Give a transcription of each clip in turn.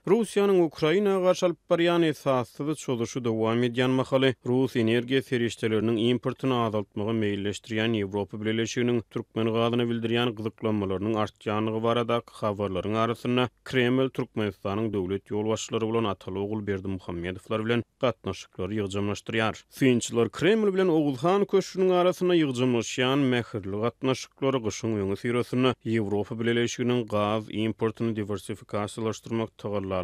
Russiýanyň Ukraina garşy alyp barýan esassyz çozuşy dowam edýän mahaly, rus energiýa serişdeleriniň importyny azaltmagy meýilleşdirýän Ýewropa Bileleşiginiň türkmen gazyna bildirýän gyzyklanmalarynyň artýandygy baradaky habarlaryň arasynda, Kreml Türkmenistanyň döwlet ýolbaşçylary bolan ataly-ogul Berdimuhamedowlar bilen gatnaşyklary ýygjamlaşdyrýar. Synçylar Kreml bilen Oguzhan köşgüniň arasynda ýygjamlaşýan mähirli gatnaşyklary gyşyň öňüsyrasynda Ýewropa Bileleşiginiň gaz importyny diwersifikasiýalaşdyrmak tagallalaryna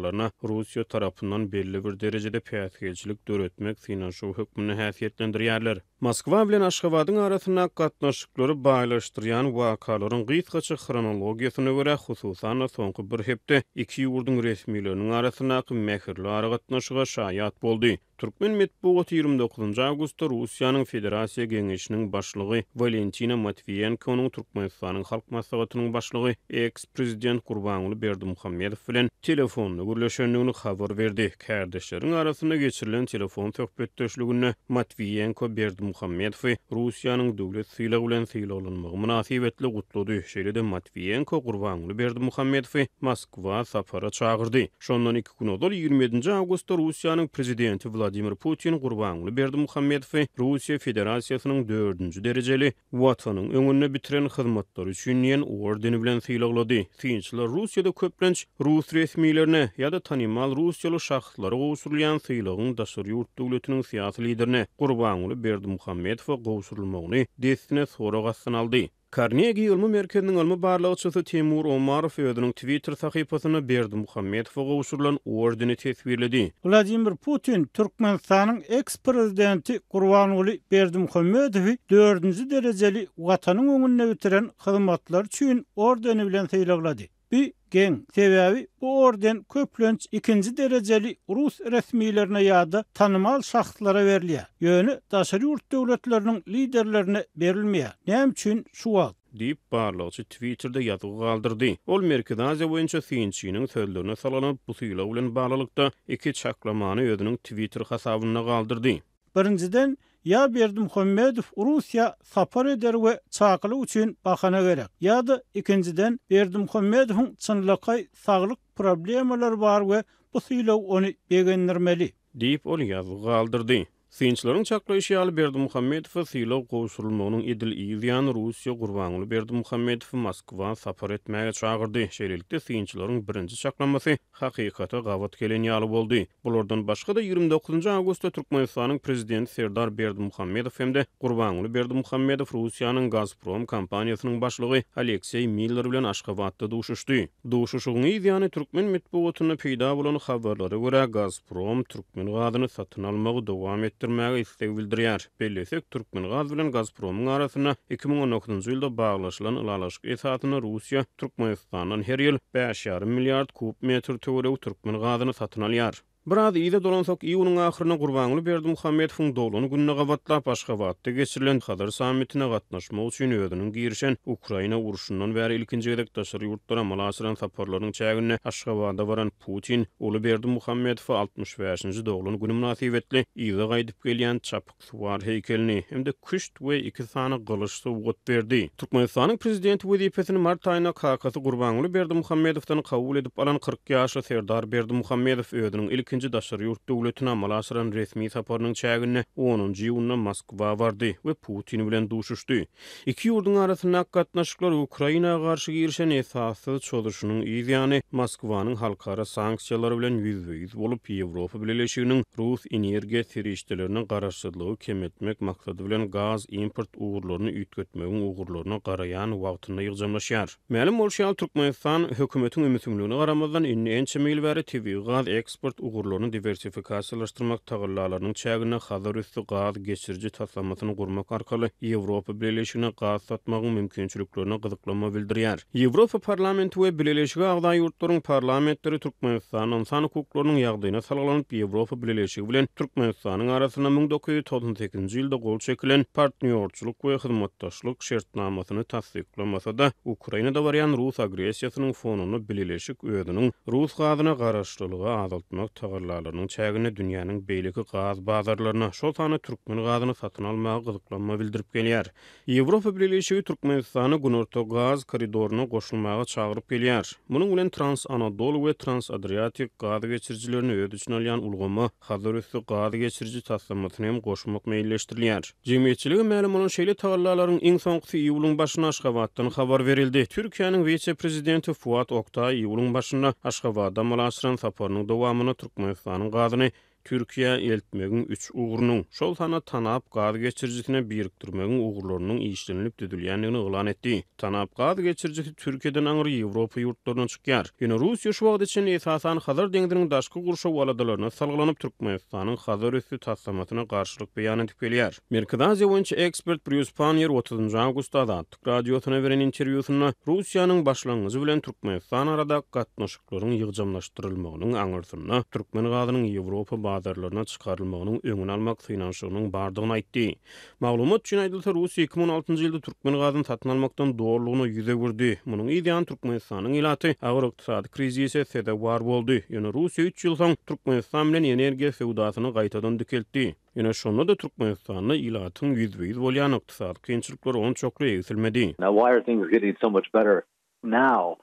Russiýa tarapyndan belli bir derejede päsgelçilik döretmek synanyşygy hökmünde häsiýetlendirýärler. Moskwa bilen Aşgabadyň arasyndaky gatnaşyklary baýlaşdyrýan wakalaryň gysgaça hronologiýasyna görä, hususan-da soňky bir hepde iki ýurduň resmileriniň arasyndaky mähirli aragatnaşyga şaýat boldy. Türkmen metbugaty 29 awgustda Russiýanyň Federasiýa Geňeşiniň Başlygy Walentina Matwiýenkonyň Türkmenistanyň Halk Maslahatynyň Başlygy, eks-prezident Gurbanguly Berdimuhamedow bilen telefonda gürleşendigini habar berdi. Kärdeşleriň arasynda geçirilen telefon söhbetdeşliginde Matwiýenko Berdimuhamedowy Russiýanyň döwlet sylagy bilen sylaglanmagy mynasybetli gutlady. Şeýle-de Matwiýenko Gurbanguly Berdimuhamedowy Moskwa sapara çagyrdy. Şondan iki gün ozal, 27-nji awgustda Russiýanyň Prezidenti Wladimir Putin Gurbanguly Berdimuhamedowy Russiýa Federasiýasynyň dördünji derejeli Watanyň öňünde bitiren hyzmatlary üçin diýen ordeni bilen sylaglady. Synçylar Russiýada köplenç rus resmilerine ýa-da tanymal russiýaly şahslara gowşurylýan sylagyň daşary ýurt döwletiniň syýasy liderine Gurbanguly Berdimuhamedowa gowşurylmagyny dessine sorag astyna aldy. Karnegi ylmy merkeziniň ylmy barlagçysy Timur Omarow özüniň Twitter sahypasynda Berdimuhamedowa gowşurylan ordeni teswirledi. Wladimir Putin Türkmenistanyň eks-prezidenti Gurbanguly Berdimuhamedowy dördünji derejeli Watanyň öňünde bitiren hyzmatlary üçin ordeni bilen sylaglady. Bu geň, sebäbi bu orden köplenç ikinji derejeli rus resmilerine ýa-da tanymal şahslara berilýär, ýöne daşary ýurt döwletleriniň liderlerine berilmeýär. Näme üçin şu wagt? Diýip, barlagçy Twitterde ýazgy galdyrdy. Ol Merkezi Aziýa boýunça synçynyň sözlerine salgylanyp, bu sylag bilen baglylykda iki çaklamany özüniň Twitter hasabynda galdyrdy. Birinjiden, ýa Berdimuhamedow Russiýa sapar eder we çakylyk üçin bahana gerek, ýa-da ikinjiden, Berdimuhamedowyň çynlakaý saglyk problemalary bar we bu sylag ony begendirmeli. Diýip, ol ýazgy galdyrdy. Synçylaryň çaklaýşy ýaly, Berdimuhamedowa sylag gowşurylmagynyň edil yz ýany Russiýa Gurbanguly Berdimuhamedowy Moskwa sapar etmäge çagyrdy. Şeýlelikde, synçylaryň birinji çaklamasy hakykata gabat gelen ýaly boldy. Bulardan başga-da, 29 awgustda Türkmenistanyň Prezidenti Serdar Berdimuhamedow hem-de Gurbanguly Berdimuhamedow Russiýanyň Gazprom kompaniýasynyň başlygy Alekseý Miller bilen Aşgabatda duşuşdy. Duşuşygyň yz ýany türkmen metbugatynda peýda bolan habarlara görä, Gazprom türkmen gazyny satyn almagy dowam etdirmäge isleg bildirýär. Bellesek, Türkmengaz bilen Gazpromyň arasynda 2019-njy ýylda baglaşylan ylalaşyk esasynda Russiýa Türkmenistandan her ýyl bäş ýarym milliard kub metr töweregi türkmen gazyny satyn alýar. Biraz yza dolansak, iýunyň ahyrynda Gurbanguly Berdimuhamedowyň doglan gününe gabatlap Aşgabatda geçirilen Hazar sammitine gatnaşmak üçin özüniň girişen Ukraina urşundan bäri ilkinji gezek daşary ýurtlara amala aşyran saparlarynyň çäginde Aşgabada baran Putin uly Berdimuhamedowa 65-nji doglan güni mynasybetli yza gaýdyp gelýän çapyk suwar heýkelini hem-de küşt we iki sany gylyç sowgat berdi. Türkmenistanyň Prezidenti wezipesini mart aýynda kakasy Gurbanguly Berdimuhamedowdan kabul edip alan 40 ýaşly Serdar Berdimuhamedow özüniň ilkinji daşary ýurt döwletine amala aşyran resmi saparynyň çäginde onunjy iýunda Moskwa bardy we Putin bilen duşuşdy. Iki ýurduň arasyndaky gatnaşyklar Ukraina garşy girişen esassyz çozuşynyň yz ýany Moskwanyň halkara sanksiýalary bilen ýüzbe-ýüz bolup, Ýewropa Bileleşiginiň rus energiýa serişdelerine garaşsyzlygy kemeltmek maksady bilen gaz import ugurlaryny üýtgetmegiň ugurlaryna garaýan wagtynda ýygjamlaşýar. Mälim bolşy ýaly, Türkmenistan, hökümetiň ümsümligine garamazdan, indi ençeme ýyl bäri tebigy gaz eksport ugurlaryny diwersifikasiýalaşdyrmak tagallalarynyň çäginde Hazar üsti gaz geçiriji taslamasyny gurmak arkaly Ýewropa Bileleşigine gaz satmagyň mümkinçiliklerine gyzyklanma bildirýär. Ýewropa Parlamenti we Bileleşige agza ýurtlaryň parlamentleri Türkmenistanda ynsan hukuklarynyň ýagdaýyna salgylanyp, Ýewropa Bileleşigi bilen Türkmenistanyň arasynda 1998-nji ýylda gol çekilen Partnýorçylyk we hyzmatdaşlyk şertnamasyny tassyklamasa-da, Ukrainada barýan rus agressiýasynyň fonunda Bileleşik özüniň rus gazyna garaşlylygy azaltmak tagallalaryny. tagallalarynyň çäginde dünýäniň beýleki gaz bazarlaryna, şol sanda türkmen gazyny satyn almaga gyzyklanma bildirip gelýär. Ýewropa Bileleşigi Türkmenistany Günorta gaz koridoryna goşulmaga çagyryp gelýär. Munuň bilen Trans-Anadolu we Trans-Adriatik gaz geçirijilerini öz içine alýan ulgama Hazarüsti gaz geçiriji taslamasyny hem goşmak meýilleşdirilýär. Jemgyýetçilige mälim bolan şeýle tagallalaryň iň soňkusy iýulyň başynda Aşgabatdan habar berildi. Türkiýäniň wise-prezidenti Fuat Oktaý iýulyň başynda Aşgabada amala aşyran saparynyň dowamynda Türkmenistanyň gazyny Türkiýä eltmegiň üç ugrunyň, şol sanda TANAP gaz geçirijisine birikdirmegiň ugurlarynyň işlenilip düzülýändigini yglan etdi. TANAP gaz geçirijisi Türkiýeden aňry Ýewropa ýurtlaryna çykýar. Ýöne Russiýa şu wagta çenli esasan Hazar deňziniň daşky gurşaw aladalaryna salgylanyp, Türkmenistanyň Hazar üsti taslamasyna garşylyk beýan edip gelýär. Merkezi Aziýa boýunça ekspert Brýus Panniýer otuzynjy awgustda Azatlyk Radiosyna beren interwýusynda Russiýanyň başlangyjy bilen Türkmenistan aradaky gatnaşyklaryň ýygjamlaşdyrylmagynyň aňyrsynda türkmen gazynyň Ýewropa bazarlaryna çykarylmagynyň öňüni almak synanyşygynyň bardygyny aýtdy. Maglumat üçin aýdylsa, Russiýa 2016-njy ýylda türkmen gazyny satyn almakdan dolulygyna ýüz öwürdi. Munuň yz ýany Türkmenistanyň ilaty agyr ykdysady krizise sezewar boldy. Ýöne Russiýa üç ýyl soň Türkmenistan bilen energiýa söwdasyny gaýtadan dikeltdi. Ýöne şonda-da Türkmenistanda ilatyň ýüzbe-ýüz bolýan ykdysady kynçylyklary onçakly egsilmedi. Now why are things getting so much better now?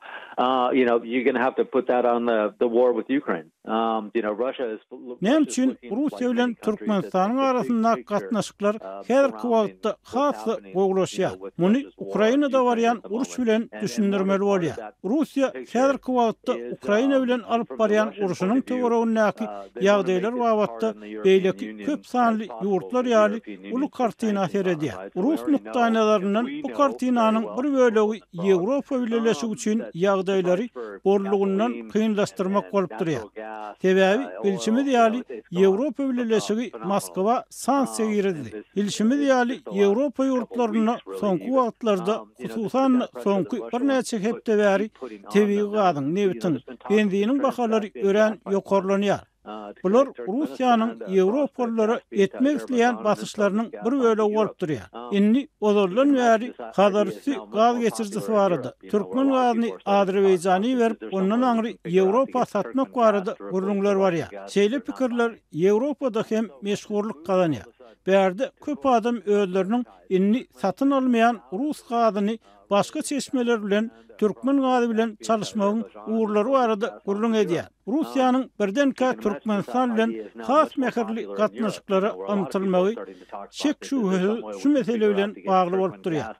You know, you're gonna have to put that on the the war with Ukraine. You know, Russia is Näme üçin Russiýa bilen Türkmenistanyň arasyndaky gatnaşyklar häzirki wagtda has-da gowulaşýar? Muny Ukrainada barýan uruş bilen düşündirmeli bolýar. Russiýa häzirki wagtda Ukraina bilen alyp barýan urşunyň töweregindäki ýagdaýlar babatda beýleki köp sanly ýurtlar ýaly uly kartina seredýär. Rus nukdaýnazaryndan bu kartinanyň bir bölegi Ýewropa Bileleşigi üçin ýagdaýlary bollugyndan kynlaşdyrmak bolup durýar. Sebäbi, bilşimiz ýaly, Ýewropa Bileleşigi Moskwa sanksiýa girizdi. Bilşimiz ýaly, Ýewropa ýurtlarynda soňky wagtlarda, hususan-da, soňky birnäçe hepde bäri tebigy gazyň, nebitiň, benziniň bahalary örän ýokarlanýar. Bular Russiýanyň ýewropalylara etmek isleýän basyşlarynyň bir bölegi bolup durýar. Indi ozaldan bäri Hazarüsti gaz geçirijisi barada, türkmen gazyny Azerbaýjana iberip, ondan aňry Ýewropa satmak barada gürrüňler barýar. Şeýle pikirler Ýewropada hem meşhurlyk gazanýar. Bärde köp adam özleriniň indi satyn almaýan rus gazyny başga çeşmeler bilen türkmen gazy bilen çalyşmagyň ugurlary barada gürrüň edýär. Russiýanyň birdenkä Türkmenistan bilen has mähirli gatnaşyklara ymtylmagy şek-şübhesiz şu mesele bilen bagly bolup durýar.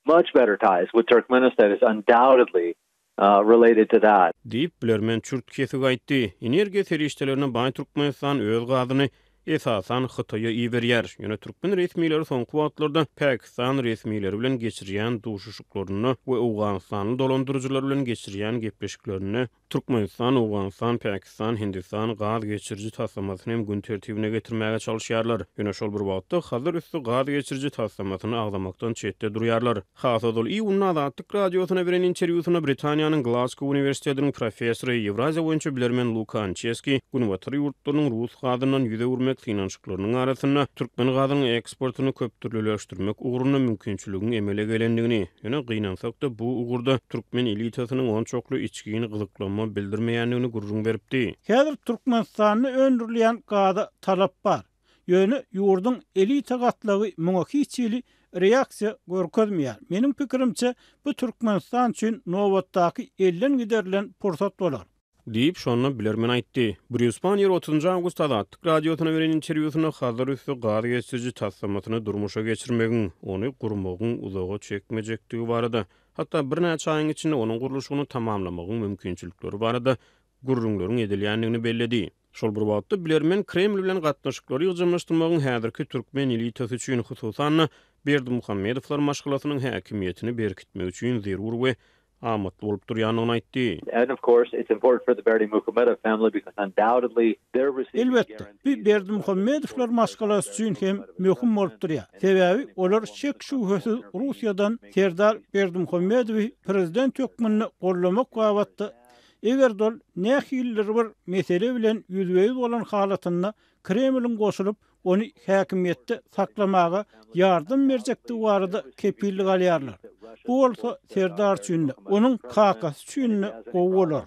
Much better ties with Turkmenistan is undoubtedly related to that. Diýip, bilermen çürt-kesik aýtdy. Energiýa serişdelerine baý Türkmenistan öz gazyny, esasan, Hytaýa iberýär. Ýöne türkmen resmileri soňky wagtlarda pakistan resmileri bilen geçirýän duşuşyklarynda we owganystanly dolandyryjylar bilen geçirýän gepleşiklerinde Türkmenistan, Owganystan, Pakistan, Hindistan gaz geçiriji taslamasyny hem gün tertibine getirmäge çalyşýarlar. Ýöne şol bir wagtda Hazar üsti gaz geçiriji taslamasyny agzamakdan çetde durýarlar. Has ozal iýunda Azatlyk Radiosyna beren interwýusynda Britaniýanyň Glasgow uniwersitetiniň professory, Ýewraziýa boýunça bilermen Luka Ançeski Günbatar ýurtlarynyň rus gazyndan ýüz öwürmek synanyşyklarynyň arasynda türkmen gazynyň eksportyny köpdürlüleşdirmek ugrunda mümkinçiligiň emele gelendigini, Ýöne gynansak-da, bu ugurda türkmen elitasynyň onçakly içgin gyzyklanma bildirmeýändigini gürrüň beripdi. Häzir Türkmenistanda öndürilýän gaza talap bar. Ýöne ýurduň elita gatlagy muňa hiç hili reaksiýa görkezmeýär. Meniň pikirimçe, bu Türkmenistan üçin nobatdaky elden giderilen pursat bolar. Diýip, şonda bilermen aýtdy. Brýus Panniýer otuzynjy awgustda Azatlyk Radiosyna beren interwýusynda Hazar üsti gaz geçiriji taslamasyny durmuşa geçirmegiň, ony gurmagyň uzaga çekmejekdigi barada, hatda birnäçe aýyň içinde onuň gurluşygyny tamamlamagyň mümkinçilikleri barada gürrüňleriň edilýändigini belledi. Şol bir wagtda, bilermen Kreml bilen gatnaşyklary ýygjamlaşdyrmagyň häzirki türkmen elitasy üçin, hususan-da, Berdimuhamedowlar maşgalasynyň häkimiýetini berkitmek üçin zerur we amatly bolup durýandygyny aýtdy. Elbetde, bu Berdimuhamedowlar maşgalasy üçin hem möhüm bolup durýar. Sebäbi olar şek-şübhesiz Russiýadan Serdar Berdimuhamedowy prezident hökmünde goldamak babatda, eger-de ol nähilidir bir mesele bilen ýüzbe-ýüz bolan halatynda Kremliň goşulyp, ony häkimiýetde saklamaga ýardam berjekdigi barada kepillik alýarlar. Bu bolsa Serdar üçin-de, onuň kakasy üçin-de gowy bolar.